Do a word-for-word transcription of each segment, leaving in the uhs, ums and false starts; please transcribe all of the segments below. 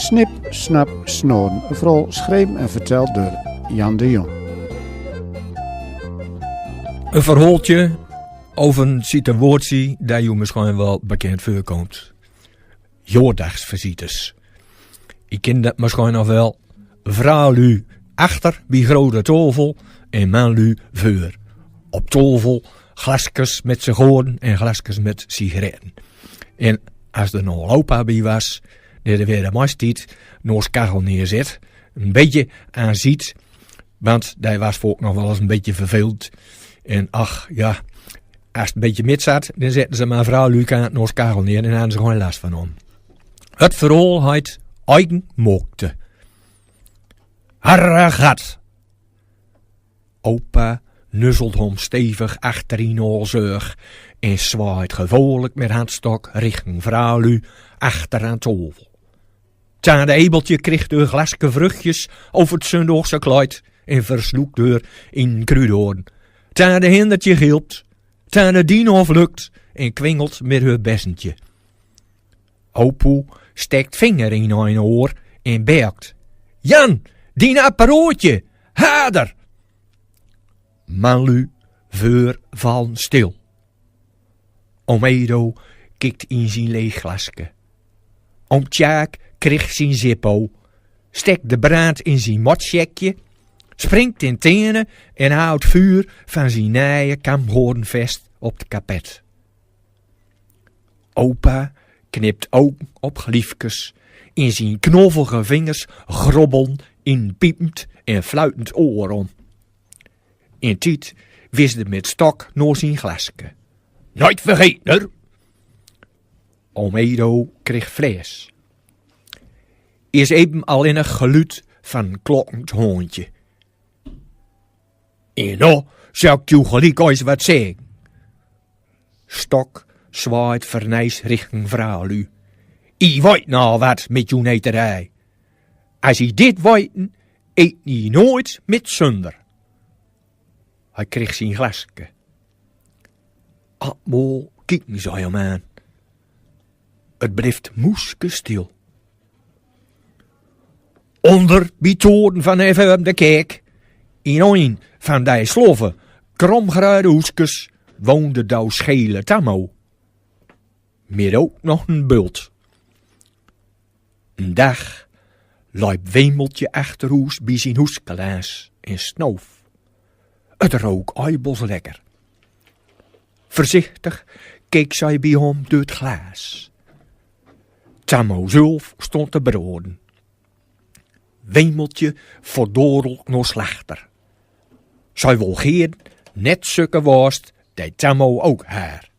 Snip, snap, snoren. Een verhaal schreven en verteld door Jan de Jong. Een verhaaltje over een situatie die u misschien wel bekend voorkomt. Jaordagsvisites. Ik ken dat misschien nog wel. Vrouwlu achter bij grote tafel en manlu veur. Op tafel glaskes met sigaren en glaskes met sigaretten. En als er nog opa bij was, die er weer de meiste tijd naast kachel neerzet, een beetje aan ziet, want die was volk nog wel eens een beetje verveeld. En ach ja, als het een beetje mit zat, dan zetten ze maar vrouwlu aan naast kachel neer en hadden ze gewoon last van om. Het verhaal heet Eigen Moakte. Harregat! Opa nuzzelt hom stevig achter in al zörg en zwaait gevaarlijk met handstok richting vrouwlu achter aan tafel. Tante Ebeltje kriegt eur glaske vruchtjes over het zundaagse kleid en versloekt eur in kruidhoorn. Tante Hindertje gilpt. Tante Dino vlukt en kwingelt met eur bessentje. Opo stekt vinger in ein oor en berkt: Jan, dien apparaatje! Harder! Manlu veur vallen stil. Oom Edo kikt in zien leeg glaske. Oom Tjaak kriegt zien Zippo, stekt de brand in zien motsjekje, springt in tenen en houdt vuur van zien nije kamhoornvest op de kapet. Opa knipt ogen op gliefkes in zien knoffelige vingers, grobbeln in piepend en fluitend oor om. In tied wist er met stok naor zien glaske. Nooit vergeten, hoor! Oom Edo kreeg fles. Is even al in een geluid van klokkend hondje. En nou zal ik u gelijk eens wat zeggen. Stok zwaait verneis richting vrouwlu. I weet nou wat met uw neterij. Als i dit weten, eten i nooit met zunder. Hij kreeg zien glaske. Allemaal kieken zij hem aan. Het blijft moeskestil. Onder bie toren van de Evende Kerk, in een van die sloffe, kromgruide hoeskes, woonde de schele Tammo. Met ook nog een bult. Een dag leep Wemeltje achterhoes bie zien hoeske langs en snoof. Het rook eibels lekker. Voorzichtig keek zij bie hem door het glaas. Tammo zelf stond te broden. Wemeltje verdorrel naor Slachter. Zij wol geer net zukke worst die Tammo ook haar.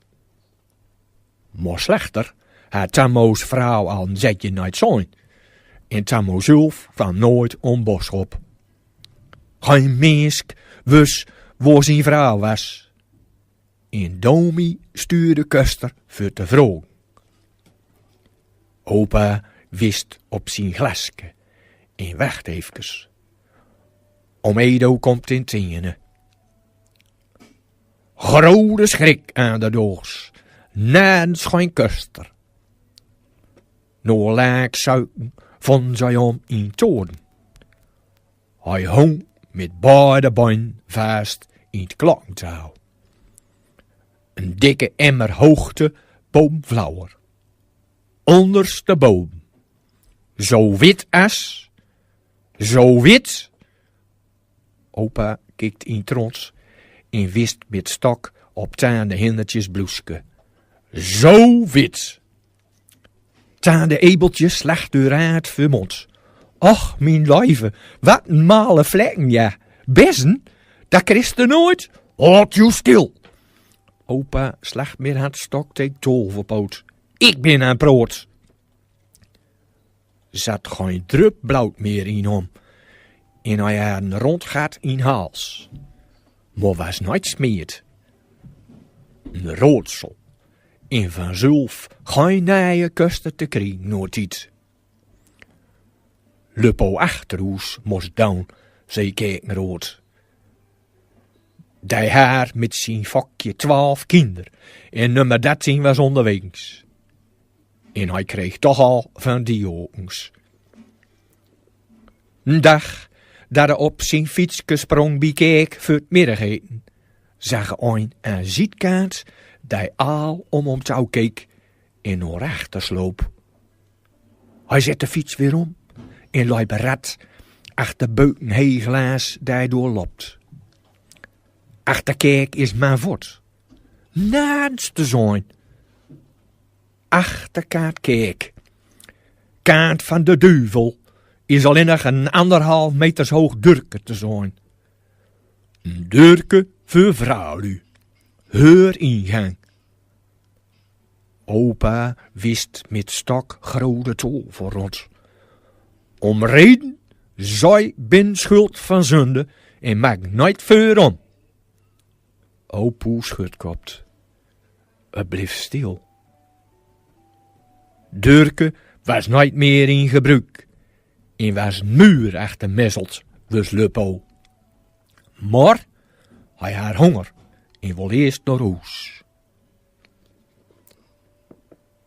Maar Slachter had Tammo's vrouw al een zetje nooit zien. En Tammo zelf kwam nooit om boschop. Geen mens wist waar zijn vrouw was. En Domi stuurde Kuster voor te vroegen. Opa wist op zijn glaske en wacht eefkes. Oom Edo komt in tenen. Grote schrik aan de doors. Nergens geen Kuster. Naor laak zuiken vond zij hem in toren. Hij hong met beide bein vast in het klokkentouw. Een dikke emmer hoogte boven vloer. Onderste boven. Zo wit as, zo wit. Opa kiekt in trons en wist met stok op tante Hindertjes bloeske. Zo wit. Tante Ebeltje slacht eur aan het vermond. Och, mien lieve, wat een male vlekken, ja. Bessen, dat kriste nooit. Houd u stil. Opa slacht met het stok tegen toverpoot. Ik ben aan proot. Zat geen drup blood meer in hem. En hij had een rond gat in hals. Maar was nooit smeerd. Een roodsel. En vanzelf geen nije Kuster te kriegen naor tiet. Luppo achterhoes moest doon, zei Kerkenrood. Die haar met zien fokje twaalf kinder en nummer dertien was onderwegens. En hij kreeg toch al van die jongens. Een dag dat hei op zien fietske sprong bie Kaek veur 't middageten, zag hei aan ziet kaant dei aal om hom tau keek en nor achter sloop. Hei zet de fiets weer om en leip rad achter beuken hei glaas dei doorlopt. Achter Kaek is man vot. Nans te zoin. Achter kaant Kaek, kaant van de duvel, is allennig een anderhalf meters hoog deurke te zoin. Een deurke veur vrouwlu. Heur ingang. Opa wist met stok grote tol voor ons. Om reden, zij bin schuld van zunde en maak nooit veur om. Opoe schudkopt. Het bleef stil. Deurke was nooit meer in gebruik en was muur achter mezzeld, wus Luppo. Maar hei had honger en wol eerst nor hoes.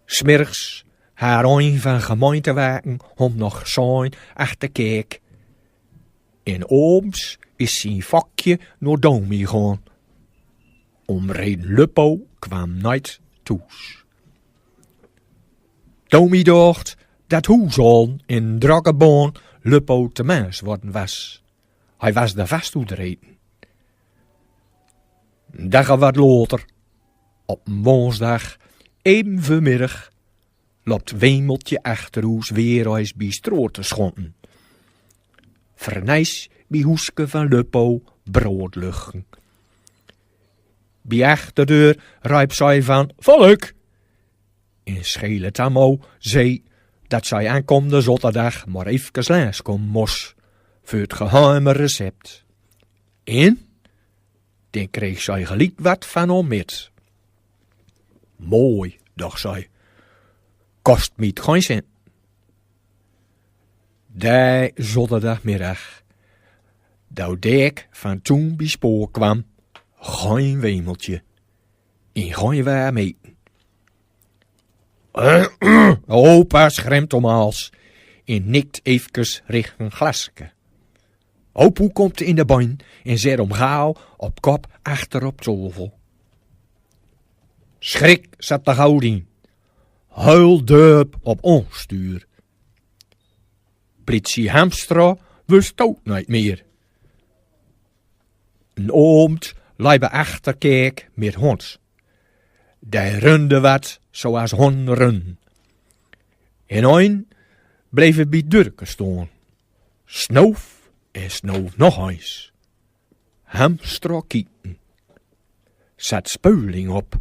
Smiddags had een van gemeentewaken hom nog zoin achter Kaek. En oms is zien fokje nor Domi goon. Om reden Luppo kwam nooit toes. Domi docht dat hoes al in drokke boon Luppo te maas worden was. Hei was de vast oetreten. Een dag of wat later, op een woonsdag, even veur middag, lopt Wemeltje achter hoes weer eis bie stroot te schonten. Verneis bie hoeske van Luppo brood luchten. Bie achterdeur ruip zij van: "Volk!" En schele Tammo zei dat zij aankomende zaterdag maar efkes laas komen mos veur 't geheime recept. En dan kreeg zij geliek wat van hom met. Mooi, dacht zij. Kost miet gein cent. Dei zoterdagmiddag, doe Dek van toen bie spoor kwam, gein Wemeltje en gein warm eten. Opa schremt om hals en nikt efkes richting glaske. Opoe komt in de bein en zet hom gauw op kop achter op tafel. Schrik zat de goud in. Heel dörp op ons stuur. Plitsie Hamstra wust ouk nooit meer. Een oomd leip achter Kaek met hond. Dei runde wat zoals hond runnen. En ein bleef bie durke stoon. Snoof en snoof nog eens. Hamstra kieken. Zat speuling op.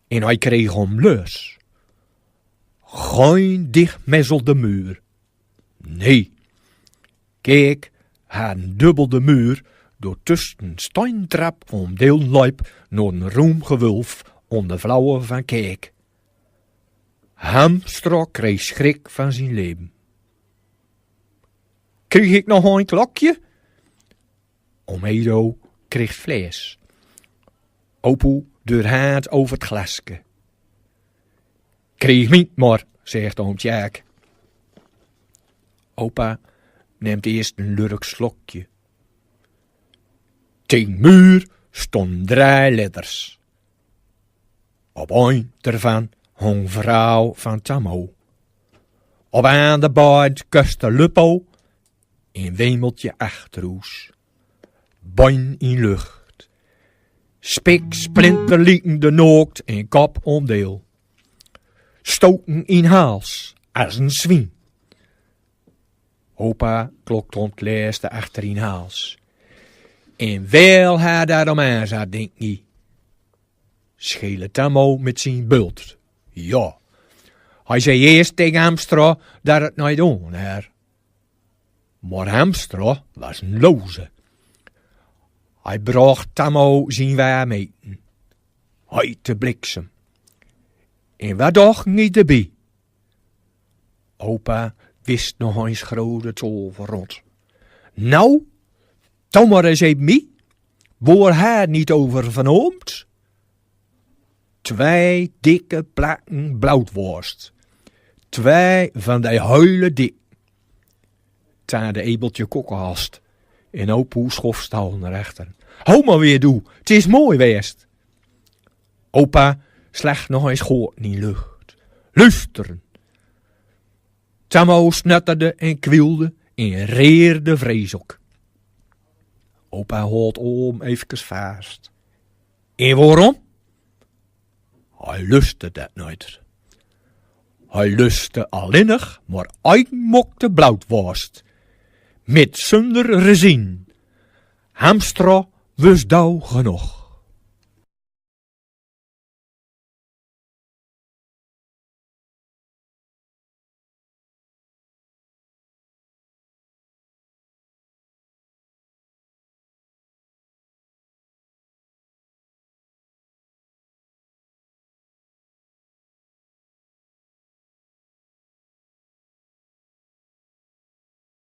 En hei kreeg hom lus. Gein dichtmesselde muur. Nee. Kaek had een dubbelde muur, doe tussen steintrap om deel leip nor een roem gewulf onder vlouwe van Kaek. Hamstra kreeg schrik van zien leven. Kreeg ik nog ein klokje? Oom Edo kreeg vlees. Opoe deur haat over 't glaske. Kreeg miet maar, zegt oom Tjaak. Opa neemt eerst een lurk slokje. Tegen muur stonden drie letters. Op ein daarvan hong vrouw van Tammo. Op aan de baard kuste Luppo en Wemeltje achter hoes. Bein in lucht. Spik splinterliekende nookt en kop om deel. Stoken in hals, as een zwien. Opa klokt om 't laatste achter in hals. En wel had dat om aan zat, denk ik. Schele Tammo met zien bult. Ja. Hei zei eerst tegen Hamstra dat het nooit on her. Maar Hamstra was een loze. Hei brocht Tammo zien warm eten. Heite bliksem. En wat dacht niet erbij? Opa wist nog eens grote tol verrot. Nou, Tammo zei mie, woor hij niet over vanoomd? Twee dikke plakken blauwworst. Twee van die hele dik. Tsade Ebeltje kokkehast en opa schof stal nor echtern. Ho mar weer doe, 't is mooi west. Opa slecht nog eis goot nie lucht. Lustern. Tsamo snetterde en kwielde en reerde vrees ok. Opa haud om efkes vast. En woarom? Hei luste det noit. Hei luste allinnig mar ein mokte bloodwast, mit zunder rezien. Hamstra wus dau genog.